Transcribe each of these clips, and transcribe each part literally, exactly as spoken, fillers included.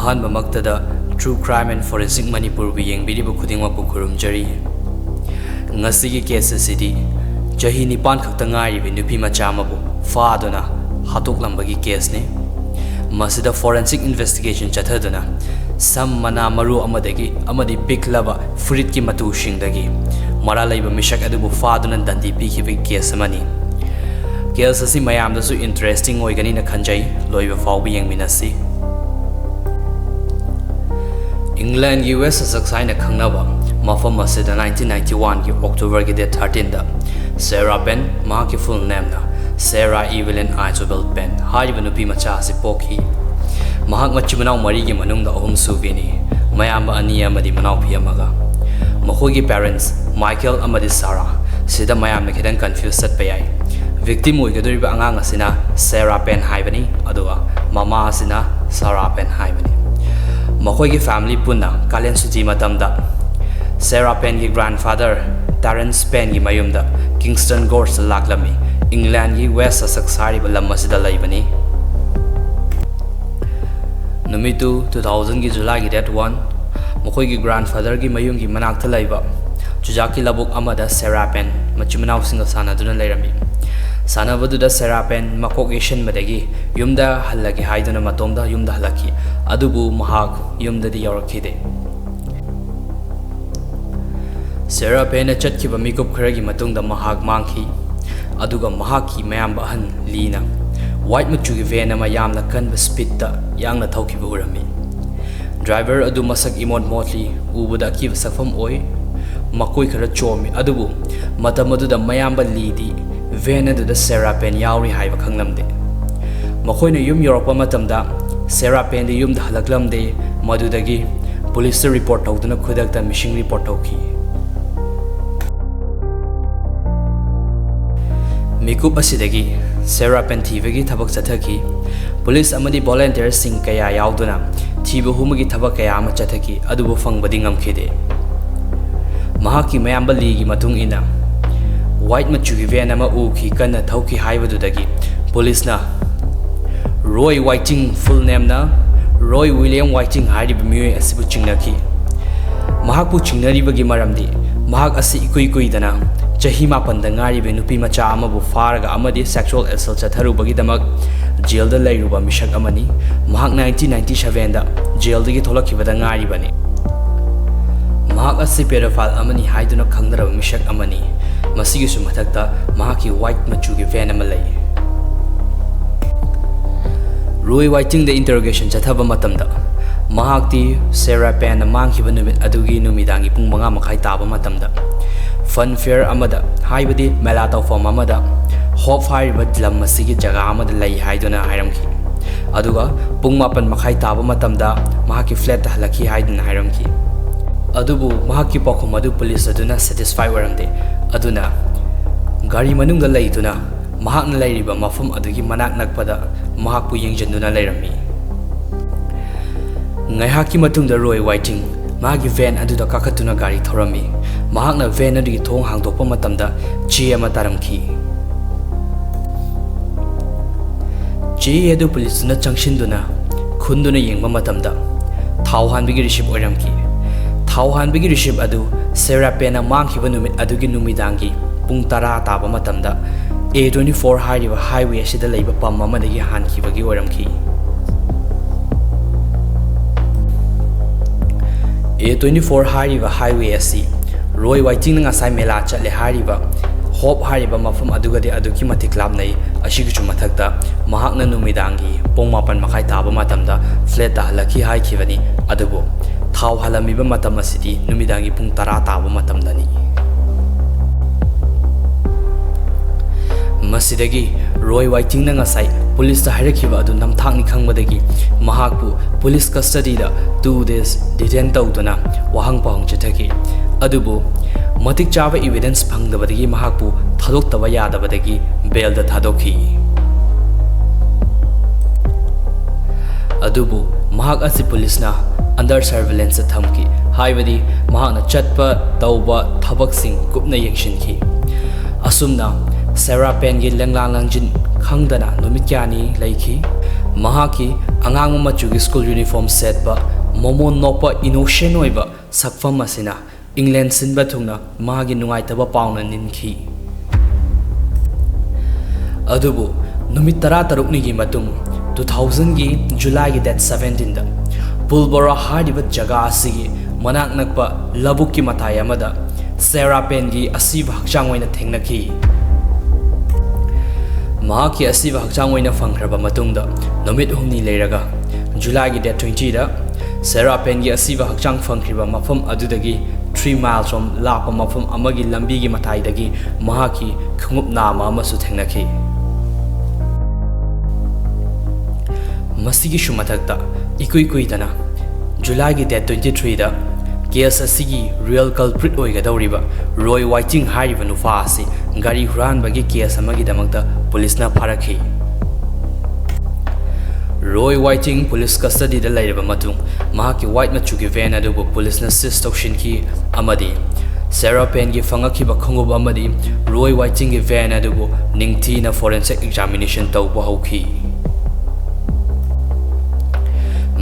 ꯑꯍꯥꯟꯕꯃꯛꯇꯗ True Crime and Forensic ꯃꯅꯤꯄꯨꯔꯕꯨ ꯌꯦꯡꯕꯤꯔꯤꯕ ꯈꯨꯗꯤꯡꯃꯛꯄꯨ ꯈꯨꯔꯨꯝꯖꯔꯤ꯫ ꯉꯁꯤꯒꯤ ꯀꯦꯁ ꯑꯁꯤꯗꯤ ꯆꯍꯤ ꯅꯤꯄꯥꯟ ꯈꯛꯇ ꯉꯥꯏꯔꯤꯕ ꯅꯨꯄꯤ ꯃꯆꯥ ꯑꯃꯕꯨ ꯐꯥꯗꯨꯅ ꯍꯥꯠꯇꯣꯛꯂꯝꯕꯒꯤ ꯀꯦꯁꯅꯤ꯫ ꯃꯁꯤꯗ forensic investigation ꯆꯠꯊꯗꯨꯅ ꯁꯝ, ꯃꯅꯥ, ꯃꯔꯨ ꯑꯃꯗꯒꯤ ꯑꯃꯗꯤ ꯄꯤꯛꯂꯕ ꯐꯨꯔꯤꯠꯀꯤ ꯃꯇꯨꯁꯤꯡꯗꯒꯤ ꯃꯔꯥꯜ ꯂꯩꯕ ꯃꯤꯁꯛ ꯑꯗꯨꯕꯨ ꯐꯥꯗꯨꯅ ꯗꯟꯗꯤ ꯄꯤꯈꯤꯕꯒꯤ ꯀꯦꯁ ꯑꯃꯅꯤ꯫ ꯀꯦꯁ ꯑꯁꯤ ꯃꯌꯥꯝꯗꯁꯨ interesting ꯑꯣꯏꯒꯅꯤꯅ ꯈꯟꯖꯩ꯫ ꯂꯣꯏꯕ ꯐꯥꯎꯕ ꯌꯦꯡꯃꯤꯟꯅꯁꯤ꯫ ꯏꯪꯂꯦꯟꯒꯤ West Sussex ꯍꯥꯏꯅ ꯈꯪꯅꯕ ꯃꯐꯝ ꯑꯁꯤꯗ nineteen ninety one ꯒꯤ October ꯒꯤ date thirteen ꯗ ꯁꯦꯔꯥ ꯄꯦꯟ, ꯃꯍꯥꯛꯀꯤ full name ꯅ ꯁꯦꯔꯥ ꯏꯚꯦꯂꯤꯟ ꯑꯥꯏꯖꯣꯕꯦꯜ ꯄꯦꯟ ꯍꯥꯏꯔꯤꯕ ꯅꯨꯄꯤ ꯃꯆꯥ ꯑꯁꯤ ꯄꯣꯛꯈꯤ꯫ ꯃꯍꯥꯛ ꯃꯆꯤꯟ ꯃꯅꯥꯎ ꯃꯔꯤꯒꯤ ꯃꯅꯨꯡꯗ ꯑꯍꯨꯝꯁꯨꯕꯤꯅꯤ, ꯃꯌꯥꯝꯕ ꯑꯅꯤ ꯑꯃꯗꯤ ꯃꯅꯥꯎꯄꯤ ꯑꯃꯒ꯫ ꯃꯈꯣꯏꯒꯤ parents ꯃꯥꯏꯀꯦꯜ ꯑꯃꯗꯤ ꯁꯥꯔꯥ꯫ ꯁꯤꯗ ꯃꯌꯥꯝꯅ ꯈꯤꯇꯪ confuse ꯆꯠꯄ ꯌꯥꯏ꯫ Victim ꯑꯣꯏꯒꯗꯧꯔꯤꯕ ꯑꯉꯥꯡ ꯑꯁꯤꯅ ꯁꯦꯔꯥ ꯄꯦꯟ ꯍꯥꯏꯕꯅꯤ, ꯑꯗꯨꯒ ꯃꯃꯥ ꯑꯁꯤꯅ ꯁꯥꯔꯥ ꯄꯦꯟ ꯍꯥꯏꯕꯅꯤ꯫ ꯃꯈꯣꯏꯒꯤ family ꯄꯨꯟꯅ ꯀꯥꯂꯦꯟ ꯁꯨꯇꯤ ꯃꯇꯝꯗ ꯁꯦꯔꯥ ꯄꯦꯟꯒꯤ grandfather ꯇꯥꯔꯦꯟꯁ ꯄꯦꯟꯒꯤ ꯃꯌꯨꯝꯗ ꯀꯤꯡꯁꯇꯟ ꯒꯣꯔꯁꯇ ꯂꯥꯛꯂꯝꯃꯤ꯫ ꯏꯪꯂꯦꯟꯒꯤ West Sussex ꯍꯥꯏꯔꯤꯕ ꯂꯝ ꯑꯁꯤꯗ ꯂꯩꯕꯅꯤ꯫ ꯅꯨꯃꯤꯠꯇꯨ two thousand ꯒꯤ July ꯒꯤ date one, ꯃꯈꯣꯏꯒꯤ grandfather ꯒꯤ ꯃꯌꯨꯝꯒꯤ ꯃꯅꯥꯛꯇ ꯂꯩꯕ ꯆꯨꯖꯥꯛꯀꯤ ꯂꯧꯕꯨꯛ ꯑꯃꯗ ꯁꯦꯔꯥ ꯄꯦꯟ ꯃꯆꯤꯟ ꯃꯅꯥꯎꯁꯤꯡꯒ ꯁꯥꯟꯅꯗꯨꯅ ꯂꯩꯔꯝꯃꯤ꯫ ꯁꯥꯟꯅꯕꯗꯨꯗ ꯁꯦꯔꯥ ꯄꯦꯟ ꯃꯀꯣꯛ ꯌꯩꯁꯟꯕꯗꯒꯤ ꯌꯨꯝꯗ ꯍꯜꯂꯒꯦ ꯍꯥꯏꯗꯨꯅ ꯃꯇꯣꯝꯗ ꯌꯨꯝꯗ ꯍꯜꯂꯛꯈꯤ꯫ ꯑꯗꯨꯕꯨ ꯃꯍꯥꯛ ꯌꯨꯝꯗꯗꯤ ꯌꯧꯔꯛꯈꯤꯗꯦ꯫ ꯁꯦꯔꯥ ꯄꯦꯟꯅ ꯆꯠꯈꯤꯕ ꯃꯤꯀꯨꯞ ꯈꯔꯒꯤ ꯃꯇꯨꯡꯗ ꯃꯍꯥꯛ ꯃꯥꯡꯈꯤ, ꯑꯗꯨꯒ ꯃꯍꯥꯛꯀꯤ ꯃꯌꯥꯝꯕ ꯑꯍꯟ ꯂꯤꯅ white ꯃꯆꯨꯒꯤ van ꯑꯃ ꯌꯥꯝꯅ ꯀꯟꯕ speed ꯇ ꯌꯥꯡꯅ ꯊꯧꯈꯤꯕ ꯎꯔꯝꯃꯤ꯫ Driver ꯑꯗꯨ ꯃꯁꯛ ꯏꯃꯣꯠ ꯃꯣꯠꯂꯤ, ꯎꯕꯗ ꯑꯀꯤꯕ ꯁꯛꯐꯝ ꯑꯣꯏ꯫ ꯃꯀꯣꯏ ꯈꯔ ꯆꯣꯝꯃꯤ, ꯑꯗꯨꯕꯨ ꯃꯇꯝ ꯑꯗꯨꯗ ꯃꯌꯥꯝꯕ ꯂꯤꯗꯤ van ꯑꯗꯨꯗ ꯁꯦꯔꯥ ꯄꯦꯟ ꯌꯥꯎꯔꯤ ꯍꯥꯏꯕ ꯈꯪꯂꯝꯗꯦ꯫ ꯃꯈꯣꯏꯅ ꯌꯨꯝ ꯌꯧꯔꯛꯄ ꯃꯇꯝꯗ ꯁꯦꯔꯥ ꯄꯦꯟꯗꯤ ꯌꯨꯝꯗ ꯍꯜꯂꯛꯂꯝꯗꯦ꯫ ꯃꯗꯨꯗꯒꯤ ꯄꯨꯂꯤꯁꯇ report ꯇꯧꯗꯨꯅ ꯈꯨꯗꯛꯇ missing report ꯇꯧꯈꯤ꯫ ꯃꯤꯀꯨꯞ ꯑꯁꯤꯗꯒꯤ ꯁꯦꯔꯥ ꯄꯦꯟ ꯊꯤꯕꯒꯤ ꯊꯕꯛ ꯆꯠꯊꯈꯤ꯫ ꯄꯨꯂꯤꯁ ꯑꯃꯗꯤ volunteer ꯁꯤꯡ ꯀꯌꯥ ꯌꯥꯎꯗꯨꯅ ꯊꯤꯕ ꯍꯨꯝꯕꯒꯤ ꯊꯕꯛ ꯀꯌꯥ ꯑꯃ ꯆꯠꯊꯈꯤ, ꯑꯗꯨꯕꯨ ꯐꯪꯕꯗꯤ ꯉꯝꯈꯤꯗꯦ꯫ ꯃꯍꯥꯛꯀꯤ ꯃꯌꯥꯝꯕ ꯂꯤꯒꯤ ꯃꯇꯨꯡ ꯏꯟꯅ white ꯃꯆꯨꯒꯤ van ꯑꯃ ꯎꯈꯤ, ꯀꯟꯅ ꯊꯧꯈꯤ ꯍꯥꯏꯕꯗꯨꯗꯒꯤ ꯄꯨꯂꯤꯁꯅ ꯔꯣꯏ ꯋꯥꯏꯆꯤꯡ, full name ꯅ ꯔꯣꯏ ꯋꯤꯂꯤꯌꯝ ꯋꯥꯏꯇꯤꯡ ꯍꯥꯏꯔꯤꯕ ꯃꯤꯑꯣꯏ ꯑꯁꯤꯕꯨ ꯆꯤꯡꯅꯈꯤ꯫ ꯃꯍꯥꯛꯄꯨ ꯆꯤꯡꯅꯔꯤꯕꯒꯤ ꯃꯔꯝꯗꯤ ꯃꯍꯥꯛ ꯑꯁꯤ ꯏꯀꯨꯏ ꯀꯨꯏꯗꯅ ꯆꯍꯤ ꯃꯥꯄꯟꯗ ꯉꯥꯏꯔꯤꯕ ꯅꯨꯄꯤ ꯃꯆꯥ ꯑꯃꯕꯨ ꯐꯥꯔꯒ ꯑꯃꯗꯤ sexual assault ꯆꯠꯊꯔꯨꯕꯒꯤꯗꯃꯛ ꯖꯦꯜꯗ ꯂꯩꯔꯨꯕ ꯃꯤꯁꯛ ꯑꯃꯅꯤ꯫ ꯃꯍꯥꯛ nineteen ninety sevenꯗ ꯖꯦꯜꯗꯒꯤ ꯊꯣꯛꯂꯛꯈꯤꯕꯗ ꯉꯥꯏꯔꯤꯕꯅꯤ꯫ ꯃꯍꯥꯛ ꯑꯁꯤ pedophile ꯑꯃꯅꯤ ꯍꯥꯏꯗꯨꯅ ꯈꯪꯅꯔꯕ ꯃꯤꯁꯛ ꯑꯃꯅꯤ꯫ ꯃꯁꯤꯒꯤꯁꯨ ꯃꯊꯛꯇ ꯃꯍꯥꯛꯀꯤ white ꯃꯆꯨꯒꯤ van ꯑꯃ ꯂꯩ꯫ ꯔꯣꯏ ꯋꯥꯏꯇꯤꯡꯗ interrogation ꯆꯠꯊꯕ ꯃꯇꯝꯗ ꯃꯍꯥꯛꯇꯤ ꯁꯦꯔꯥ ꯄꯦꯟꯅ ꯃꯥꯡꯈꯤꯕ ꯅꯨꯃꯤꯠ ꯑꯗꯨꯒꯤ ꯅꯨꯃꯤꯗꯥꯡꯒꯤ ꯄꯨꯡ ꯃꯉꯥ ꯃꯈꯥꯏ ꯇꯥꯕ ꯃꯇꯝꯗ fun fair ꯑꯃꯗ, ꯍꯥꯏꯕꯗꯤ ꯃꯦꯂꯥ ꯇꯧꯐꯝ ꯑꯃꯗ ꯍꯣꯞ ꯍꯥꯏꯔꯤꯕ ꯂꯝ ꯑꯁꯤꯒꯤ ꯖꯒꯥ ꯑꯃꯗ ꯂꯩ ꯍꯥꯏꯗꯨꯅ ꯍꯥꯏꯔꯝꯈꯤ꯫ ꯑꯗꯨꯒ ꯄꯨꯡ ꯃꯥꯄꯟ ꯃꯈꯥꯏ ꯇꯥꯕ ꯃꯇꯝꯗ ꯃꯍꯥꯛꯀꯤ flatꯇ ꯍꯜꯂꯛꯈꯤ ꯍꯥꯏꯗꯨꯅ ꯍꯥꯏꯔꯝꯈꯤ꯫ ꯑꯗꯨꯕꯨ ꯃꯍꯥꯛꯀꯤ ꯄꯥꯎꯈꯨꯝ ꯑꯗꯨ ꯄꯨꯂꯤꯁ ꯑꯗꯨꯅ satisfy ꯑꯣꯏꯔꯝꯗꯦ꯫ ꯑꯗꯨꯅ ꯒꯥꯔꯤ ꯃꯅꯨꯡꯗ ꯂꯩꯗꯨꯅ ꯃꯍꯥꯛꯅ ꯂꯩꯔꯤꯕ ꯃꯐꯝ ꯑꯗꯨꯒꯤ ꯃꯅꯥꯛ ꯅꯛꯄꯗ ꯃꯍꯥꯛꯄꯨ ꯌꯦꯡꯁꯤꯟꯗꯨꯅ ꯂꯩꯔꯝꯃꯤ꯫ ꯉꯥꯏꯍꯥꯛꯀꯤ ꯃꯇꯨꯡꯗ ꯔꯣꯏ ꯋꯥꯏꯇꯤꯡ ꯃꯥꯒꯤ van ꯑꯗꯨꯗ ꯀꯥꯈꯠꯇꯨꯅ ꯒꯥꯔꯤ ꯊꯧꯔꯝꯃꯤ꯫ ꯃꯍꯥꯛꯅ van ꯑꯗꯨꯒꯤ ꯊꯣꯡ ꯍꯥꯡꯗꯣꯛꯄ ꯃꯇꯝꯗ ꯆꯦ ꯑꯃ ꯇꯥꯔꯝꯈꯤ꯫ ꯆꯦ ꯑꯗꯨ ꯄꯨꯂꯤꯁꯇꯨꯅ ꯆꯪꯁꯤꯟꯗꯨꯅ ꯈꯨꯟꯗꯨꯅ ꯌꯦꯡꯕ ꯃꯇꯝꯗ ꯊꯥꯎ ꯍꯥꯟꯕꯒꯤ receipt ꯑꯣꯏꯔꯝꯈꯤ꯫ ꯊꯥꯎ ꯍꯥꯟꯕꯒꯤ receipt ꯑꯗꯨ ꯁꯦꯔꯥ ꯄꯦꯟꯅ ꯃꯥꯡꯈꯤꯕ ꯅꯨꯃꯤꯠ ꯑꯗꯨꯒꯤ ꯅꯨꯃꯤꯗꯥꯡꯒꯤ ꯄꯨꯡ ꯇꯔꯥ ꯇꯥꯕ ꯃꯇꯝꯗ A twenty four ꯍꯥꯏꯔꯤꯕ highway ꯑꯁꯤꯗ ꯂꯩꯕ pump ꯑꯃꯗꯒꯤ ꯍꯥꯟꯈꯤꯕꯒꯤ ꯑꯣꯏꯔꯝꯈꯤ꯫ A twenty four ꯍꯥꯏꯔꯤꯕ highway ꯑꯁꯤ ꯔꯣꯏ ꯋꯥꯏꯇꯤꯡꯅ ꯉꯁꯥꯏ ꯃꯦꯂꯥ ꯆꯠꯂꯦ ꯍꯥꯏꯔꯤꯕ ꯍꯣꯞ ꯍꯥꯏꯔꯤꯕ ꯃꯐꯝ ꯑꯗꯨꯒꯗꯤ ꯑꯗꯨꯛꯀꯤ ꯃꯇꯤꯛ ꯂꯥꯞꯅꯩ꯫ ꯑꯁꯤꯒꯤꯁꯨ ꯃꯊꯛꯇ ꯃꯍꯥꯛꯅ ꯅꯨꯃꯤꯗꯥꯡꯒꯤ ꯄꯨꯡ ꯃꯥꯄꯟ ꯃꯈꯥꯏ ꯇꯥꯕ ꯃꯇꯝꯗ flatꯇ ꯍꯜꯂꯛꯈꯤ ꯍꯥꯏꯈꯤꯕꯅꯤ꯫ ꯑꯗꯨꯕꯨ ꯊꯥꯎ ꯍꯥꯜꯂꯝꯃꯤꯕ ꯃꯇꯝ ꯑꯁꯤꯗꯤ ꯅꯨꯃꯤꯗꯥꯡꯒꯤ ꯄꯨꯡ ꯇꯔꯥ ꯇꯥꯕ ꯃꯇꯝꯗꯅꯤ꯫ ꯃꯁꯤꯗꯒꯤ ꯔꯣꯏ ꯋꯥꯏꯇꯤꯡꯅ ꯉꯁꯥꯏ ꯄꯨꯂꯤꯁꯇ ꯍꯥꯏꯔꯛꯈꯤꯕ ꯑꯗꯨ ꯅꯝꯊꯥꯛꯅꯤ ꯈꯪꯕꯗꯒꯤ ꯃꯍꯥꯛꯄꯨ ꯄꯨꯂꯤꯁ custodyꯗ two days detain ꯇꯧꯗꯨꯅ ꯋꯥꯍꯪ ꯄꯥꯎꯍꯪ ꯆꯠꯊꯈꯤ꯫ ꯑꯗꯨꯕꯨ ꯃꯇꯤꯛ ꯆꯥꯕ evidence ꯐꯪꯗꯕꯗꯒꯤ ꯃꯍꯥꯛꯄꯨ ꯊꯥꯗꯣꯛꯇꯕ ꯌꯥꯗꯕꯗꯒꯤ bailꯗ ꯊꯥꯗꯣꯛꯈꯤ꯫ ꯑꯗꯨꯕꯨ ꯃꯍꯥꯛ ꯑꯁꯤ ꯄꯨꯂꯤꯁꯅ under surveillanceꯇ ꯊꯝꯈꯤ, ꯍꯥꯏꯕꯗꯤ ꯃꯍꯥꯛꯅ ꯆꯠꯄ ꯇꯧꯕ ꯊꯕꯛꯁꯤꯡ ꯀꯨꯞꯅ ꯌꯦꯡꯁꯤꯟꯈꯤ꯫ ꯑꯁꯨꯝꯅ ꯁꯦꯔꯥ ꯄꯦꯟꯒꯤ ꯂꯦꯡꯂꯥ ꯂꯥꯡꯖꯤꯟ ꯈꯪꯗꯅ ꯅꯨꯃꯤꯠ ꯀꯌꯥꯅꯤ ꯂꯩꯈꯤ꯫ ꯃꯍꯥꯛꯀꯤ ꯑꯉꯥꯡꯕ ꯃꯆꯨꯒꯤ ꯁ꯭ꯀꯨꯜ ꯌꯨꯅꯤꯐꯣꯔꯝ ꯁꯦꯠꯄ, ꯃꯃꯣꯟ ꯅꯣꯛꯄ, ꯏꯅꯣꯁꯦꯟ ꯑꯣꯏꯕ ꯁꯛꯐꯝ ꯑꯁꯤꯅ ꯏꯪꯂꯦꯟ ꯁꯤꯟꯕ ꯊꯨꯡꯅ ꯃꯍꯥꯛꯀꯤ ꯅꯨꯡꯉꯥꯏꯇꯕ ꯄꯥꯎꯅ ꯅꯤꯟꯈꯤ꯫ ꯑꯗꯨꯕꯨ ꯅꯨꯃꯤꯠ ꯇꯔꯥꯇꯔꯨꯛꯅꯤꯒꯤ ꯃꯇꯨꯡ, ꯇꯨ ꯊꯥꯎꯖꯟꯒꯤ ꯖꯨꯂꯥꯏꯒꯤ ꯗꯦꯠ ꯁꯕꯦꯟꯇꯤꯟꯗ ꯄꯨꯜꯕꯣꯔꯥ ꯍꯥꯏꯔꯤꯕ ꯖꯒꯥ ꯑꯁꯤꯒꯤ ꯃꯅꯥꯛ ꯅꯛꯄ ꯂꯧꯕꯨꯛꯀꯤ ꯃꯇꯥꯏ ꯑꯃꯗ ꯁꯦꯔꯥ ꯄꯦꯟꯒꯤ ꯑꯁꯤꯕ ꯍꯛꯆꯥꯡ ꯑꯣꯏꯅ ꯊꯦꯡꯅꯈꯤ꯫ ꯃꯍꯥꯛꯀꯤ ꯑꯁꯤꯕ ꯍꯛꯆꯥꯡ ꯑꯣꯏꯅ ꯐꯪꯈ꯭ꯔꯕ ꯃꯇꯨꯡꯗ ꯅꯨꯃꯤꯠ ꯍꯨꯝꯅꯤ ꯂꯩꯔꯒ, ꯖꯨꯂꯥꯏꯒꯤ ꯗꯦꯠ ꯇ꯭ꯋꯦꯟꯇꯤꯗ ꯁꯦꯔꯥ ꯄꯦꯟꯒꯤ ꯑꯁꯤꯕ ꯍꯛꯆꯥꯡ ꯐꯪꯈ꯭ꯔꯤꯕ ꯃꯐꯝ ꯑꯗꯨꯗꯒꯤ ꯊ꯭ꯔꯤ ꯃꯥꯏꯜꯁ ꯔꯣꯝ ꯂꯥꯞꯄ ꯃꯐꯝ ꯑꯃꯒꯤ ꯂꯝꯕꯤꯒꯤ ꯃꯇꯥꯏꯗꯒꯤ ꯃꯍꯥꯛꯀꯤ ꯈꯣꯡꯎꯞ ꯅꯥꯝꯃ ꯑꯃꯁꯨ ꯊꯦꯡꯅꯈꯤ꯫ ꯃꯁꯤꯒꯤꯁꯨ ꯃꯊꯛꯇ, ꯏꯀꯨꯏ ꯀꯨꯏꯗꯅ ꯖꯨꯂꯥꯏꯒꯤ ꯗꯦꯠ ꯇ꯭ꯋꯦꯟꯇꯤ ꯊ꯭ꯔꯤꯗ ꯀꯦꯁ ꯑꯁꯤꯒꯤ ꯔꯤꯌꯦꯜ ꯀꯜꯄ꯭ꯔꯤꯠ ꯑꯣꯏꯒꯗꯧꯔꯤꯕ ꯔꯣꯏ ꯋꯥꯏꯇꯤꯡ ꯍꯥꯏꯔꯤꯕ ꯅꯨꯄꯥ ꯑꯁꯤ ꯒꯥꯔꯤ ꯍꯨꯔꯥꯟꯕꯒꯤ ꯀꯦꯁ ꯑꯃꯒꯤꯗꯃꯛꯇ ꯄꯨꯂꯤꯁꯅ ꯐꯥꯔꯛꯈꯤ꯫ ꯔꯣꯏ ꯋꯥꯏꯇꯤꯡ ꯄꯨꯂꯤꯁ ꯀꯁꯇꯗꯤꯗ ꯂꯩꯔꯕ ꯃꯇꯨꯡ, ꯃꯍꯥꯛꯀꯤ ꯋꯥꯏꯠ ꯃꯆꯨꯒꯤ ꯚꯦꯟ ꯑꯗꯨꯕꯨ ꯄꯨꯂꯤꯁꯅ ꯁꯤꯖ ꯇꯧꯁꯤꯟꯈꯤ ꯑꯃꯗꯤ ꯁꯦꯔꯥ ꯄꯦꯟꯒꯤ ꯐꯪꯉꯛꯈꯤꯕ ꯈꯣꯡꯎꯞ ꯑꯃꯗꯤ ꯔꯣꯏ ꯋꯥꯏꯇꯤꯡꯒꯤ ꯚꯦꯟ ꯑꯗꯨꯕꯨ ꯅꯤꯡꯊꯤꯅ ꯐꯣꯔꯦꯟꯁꯤꯛ ꯑꯦꯛꯖꯥꯃꯤꯅꯦꯁꯟ ꯇꯧꯕ ꯍꯧꯈꯤ꯫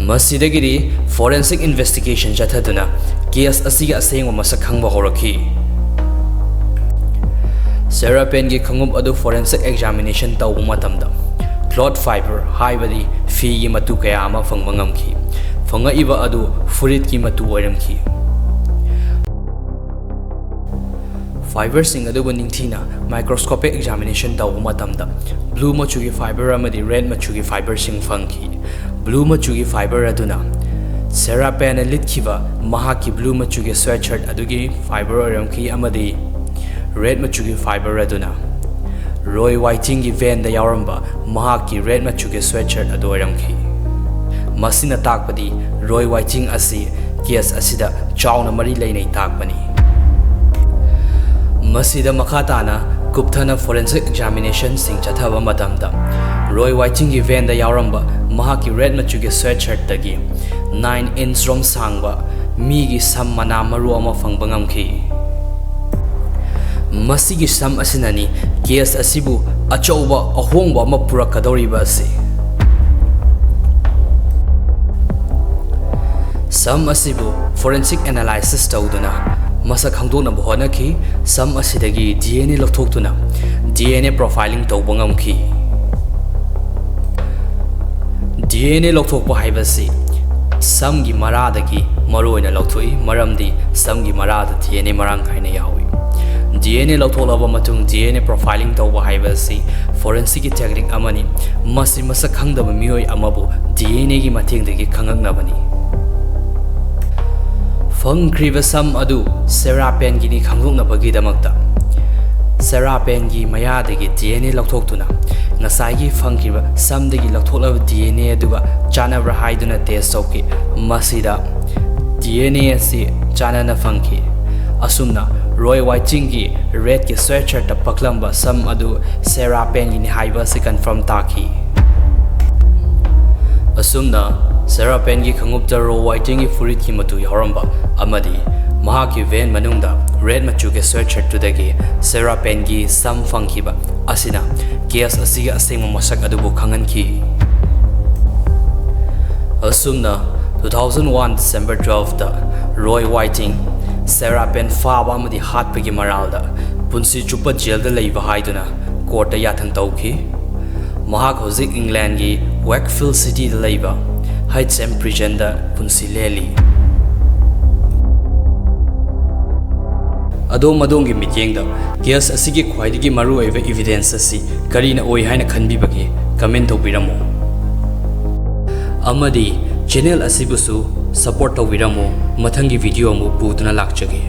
ꯃꯁꯤꯗꯒꯤꯗꯤ ꯐꯣꯔꯦꯟꯁꯤꯛ ꯏꯟꯚꯦꯁꯇꯤꯒꯦꯁꯟ ꯆꯠꯊꯗꯨꯅ ꯀꯦꯁ ꯑꯁꯤꯒꯤ ꯑꯁꯦꯡꯕ ꯃꯁꯛ ꯈꯪꯕ ꯍꯧꯔꯛꯈꯤ꯫ ꯁꯦꯔꯥ ꯄꯦꯟꯒꯤ ꯈꯣꯡꯎꯞ ꯑꯗꯨ ꯐꯣꯔꯦꯟꯁꯤꯛ ꯑꯦꯛꯖꯥꯃꯤꯅꯦꯁꯟ ꯇꯧꯕ ꯃꯇꯝꯗ ꯀ꯭ꯂꯣꯠ ꯐꯥꯏꯕꯔ, ꯍꯥꯏꯕꯗꯤ ꯐꯤꯒꯤ ꯃꯇꯨ ꯀꯌꯥ ꯑꯃ ꯐꯪꯕ ꯉꯝꯈꯤ꯫ ꯐꯪꯉꯛꯏꯕ ꯑꯗꯨ ꯐꯨꯔꯤꯠꯀꯤ ꯃꯇꯨ ꯑꯣꯏꯔꯝꯈꯤ꯫ ꯐꯥꯏꯕꯔꯁꯤꯡ ꯑꯗꯨꯕꯨ ꯅꯤꯡꯊꯤꯅ ꯃꯥꯏꯀ꯭ꯔꯣꯁꯀꯣꯄꯤꯛ ꯑꯦꯛꯖꯥꯃꯤꯅꯦꯁꯟ ꯇꯧꯕ ꯃꯇꯝꯗ ꯕ꯭ꯂꯨ ꯃꯆꯨꯒꯤ ꯐꯥꯏꯕꯔ ꯑꯃꯗꯤ ꯔꯦꯗ ꯃꯆꯨꯒꯤ ꯐꯥꯏꯕꯔꯁꯤꯡ ꯐꯪꯈꯤ꯫ ꯕ꯭ꯂꯨ ꯃꯆꯨꯒꯤ ꯐꯥꯏꯕꯔ ꯑꯗꯨꯅ ꯁꯦꯔꯥ ꯄꯦꯟꯅ ꯂꯤꯠꯈꯤꯕ ꯃꯍꯥꯛꯀꯤ ꯕ꯭ꯂꯨ ꯃꯆꯨꯒꯤ ꯁ꯭ꯋꯦꯠ ꯁꯔꯠ ꯑꯗꯨꯒꯤ ꯐꯥꯏꯕꯔ ꯑꯣꯏꯔꯝꯈꯤ ꯑꯃꯗꯤ ꯔꯦꯗ ꯃꯆꯨꯒꯤ ꯐꯥꯏꯕꯔ ꯑꯗꯨꯅ ꯔꯣꯏ ꯋꯥꯏꯇꯤꯡꯒꯤ ꯚꯦꯟꯗ ꯌꯥꯎꯔꯝꯕ ꯃꯍꯥꯛꯀꯤ ꯔꯦꯗ ꯃꯆꯨꯒꯤ ꯁ꯭ꯋꯦꯠ ꯁꯔꯠ ꯑꯗꯨ ꯑꯣꯏꯔꯝꯈꯤ꯫ ꯃꯁꯤꯅ ꯇꯥꯛꯄꯗꯤ ꯔꯣꯏ ꯋꯥꯏꯇꯤꯡ ꯑꯁꯤ ꯀꯦꯁ ꯑꯁꯤꯗ ꯆꯥꯎꯅ ꯃꯔꯤ ꯂꯩꯅꯩ ꯇꯥꯛꯄꯅꯤ꯫ ꯃꯁꯤꯗ ꯃꯈꯥ ꯇꯥꯅ ꯀꯨꯞꯊꯅ ꯐꯣꯔꯦꯟꯁꯤꯛ ꯑꯦꯛꯖꯥꯃꯤꯅꯦꯁꯟꯁꯤꯡ ꯆꯠꯊꯕ ꯃꯇꯝꯗ ꯔꯣꯏ ꯋꯥꯏꯇꯤꯡꯒꯤ ꯚꯦꯟꯗ ꯌꯥꯎꯔꯝꯕ ꯃꯍꯥꯛꯀꯤ ꯔꯦꯗ ꯃꯆꯨꯒꯤ ꯁ꯭ꯋꯦꯠ ꯁꯔꯠꯇꯒꯤ ꯅꯥꯏꯟ ꯏꯟꯆ ꯔꯣꯝ ꯁꯥꯡꯕ ꯃꯤꯒꯤ ꯁꯝ ꯃꯅꯥ ꯃꯔꯨ ꯑꯃ ꯐꯪꯕ ꯉꯝꯈꯤ꯫ ꯃꯁꯤꯒꯤ ꯁꯝ ꯑꯁꯤꯅꯅꯤ ꯀꯦꯁ ꯑꯁꯤꯕꯨ ꯑꯆꯧꯕ ꯑꯍꯣꯡꯕ ꯑꯃ ꯄꯨꯔꯛꯀꯗꯧꯔꯤꯕ ꯑꯁꯤ꯫ ꯁꯝ ꯑꯁꯤꯕꯨ forensic analysis ꯇꯧꯗꯨꯅ ꯃꯁꯛ ꯈꯪꯗꯣꯛꯅꯕ ꯍꯣꯠꯅꯈꯤ꯫ ꯁꯝ ꯑꯁꯤꯗꯒꯤ D N A ꯂꯧꯊꯣꯛꯇꯨꯅ D N A profiling ꯇꯧꯕ ꯉꯝꯈꯤ꯫ D N A ꯂꯧꯊꯣꯛꯄ ꯍꯥꯏꯕꯁꯤ ꯁꯝꯒꯤ ꯃꯔꯥꯗꯒꯤ ꯃꯔꯨꯑꯣꯏꯅ ꯂꯧꯊꯣꯛꯏ, ꯃꯔꯝꯗꯤ ꯁꯝꯒꯤ ꯃꯔꯥꯗ D N A ꯃꯔꯥꯡ ꯀꯥꯏꯅ ꯌꯥꯎꯏ꯫ D N A ꯂꯧꯊꯣꯛꯂꯕ ꯃꯇꯨꯡ D N A profiling ꯇꯧꯕ ꯍꯥꯏꯕ ꯑꯁꯤ forensic ꯀꯤ technique ꯑꯃꯅꯤ꯫ ꯃꯁꯤ ꯃꯁꯛ ꯈꯪꯗꯕ ꯃꯤꯑꯣꯏ ꯑꯃꯕꯨ D N A ꯒꯤ ꯃꯇꯦꯡꯗꯒꯤ ꯈꯪꯉꯛꯅꯕꯅꯤ꯫ ꯐꯪꯈ꯭ꯔꯤꯕ ꯁꯝ ꯑꯗꯨ Cera ꯄꯦꯟꯒꯤꯅꯤ ꯈꯪꯗꯣꯛꯅꯕꯒꯤꯗꯃꯛꯇ Cera ꯄꯦꯟꯒꯤ ꯃꯌꯥꯗꯒꯤ D N A ꯂꯧꯊꯣꯛꯇꯨꯅ ꯉꯁꯥꯏꯒꯤ ꯐꯪꯈꯤꯕ ꯁꯝꯗꯒꯤ ꯂꯧꯊꯣꯛꯂꯕ D N A ꯑꯗꯨꯒ ꯆꯥꯟꯅꯕ꯭ꯔꯥ ꯍꯥꯏꯗꯨꯅ test ꯇꯧꯈꯤ꯫ ꯃꯁꯤꯗ D N A ꯑꯁꯤ ꯆꯥꯟꯅꯅ ꯐꯪꯈꯤ꯫ ꯑꯁꯨꯝꯅ ꯔꯣꯏ ꯋꯥꯏꯇꯤꯡꯒꯤ ꯔꯦꯠꯀꯤ sweatshirt ꯇ ꯄꯛꯂꯝꯕ ꯁꯝ ꯑꯗꯨ ꯁꯦꯔꯥ ꯄꯦꯟꯒꯤꯅꯤ ꯍꯥꯏꯕ ꯑꯁꯤ confirm ꯇꯥꯈꯤ꯫ ꯑꯁꯨꯝꯅ ꯁꯦꯔꯥ ꯄꯦꯟꯒꯤ ꯈꯣꯡꯎꯞꯇ ꯔꯣ ꯋꯥꯏꯇꯤꯡꯒꯤ ꯐꯨꯔꯤꯠꯀꯤ ꯃꯇꯨ ꯌꯥꯎꯔꯝꯕ ꯑꯃꯗꯤ ꯃꯍꯥꯛꯀꯤ van ꯃꯅꯨꯡꯗ ꯔꯦꯠ ꯃꯆꯨꯒꯤ sweatshirt ꯇꯨꯗꯒꯤ ꯁꯦꯔꯥ ꯄꯦꯟꯒꯤ ꯁꯝ ꯐꯪꯈꯤꯕ ꯑꯁꯤꯅ case ꯑꯁꯤꯒꯤ ꯑꯁꯦꯡꯕ ꯃꯁꯛ ꯑꯗꯨꯕꯨ ꯈꯪꯍꯟꯈꯤ꯫ ꯑꯁꯨꯝꯅ two thousand one December twelve ꯇ ꯔꯣꯏ ꯋꯥꯏꯇꯤꯡ ꯁꯦꯔꯥ ꯄꯦꯟ ꯐꯥꯕ ꯑꯃꯗꯤ ꯍꯥꯠꯄꯒꯤ ꯃꯔꯥꯜꯗ ꯄꯨꯟꯁꯤ ꯆꯨꯞꯄ ꯖꯦꯜꯗ ꯂꯩꯕ ꯍꯥꯏꯗꯨꯅ court ꯇ ꯌꯥꯊꯪ ꯇꯧꯈꯤ꯫ ꯃꯍꯥꯛ ꯍꯧꯖꯤꯛ ꯏꯪꯂꯦꯟꯒꯤ Wakefield City ꯗ ꯂꯩꯕ H M prison ꯗ ꯄꯨꯟꯁꯤ ꯂꯦꯜꯂꯤ꯫ ꯑꯗꯣꯝ ꯑꯗꯣꯝꯒꯤ ꯃꯤꯠꯌꯦꯡꯗ case ꯑꯁꯤꯒꯤ ꯈ꯭ꯋꯥꯏꯗꯒꯤ ꯃꯔꯨꯑꯣꯏꯕ evidence ꯑꯁꯤ ꯀꯔꯤꯅ ꯑꯣꯏ ꯍꯥꯏꯅ ꯈꯟꯕꯤꯕꯒꯦ? Comment ꯇꯧꯕꯤꯔꯝꯃꯨ꯫ ꯑꯃꯗꯤ channel ꯑꯁꯤꯕꯨꯁꯨ support ꯇꯧꯕꯤꯔꯝꯃꯨ꯫ ꯃꯊꯪꯒꯤ video ꯑꯃꯨꯛ ꯄꯨꯗꯨꯅ ꯂꯥꯛꯆꯒꯦ꯫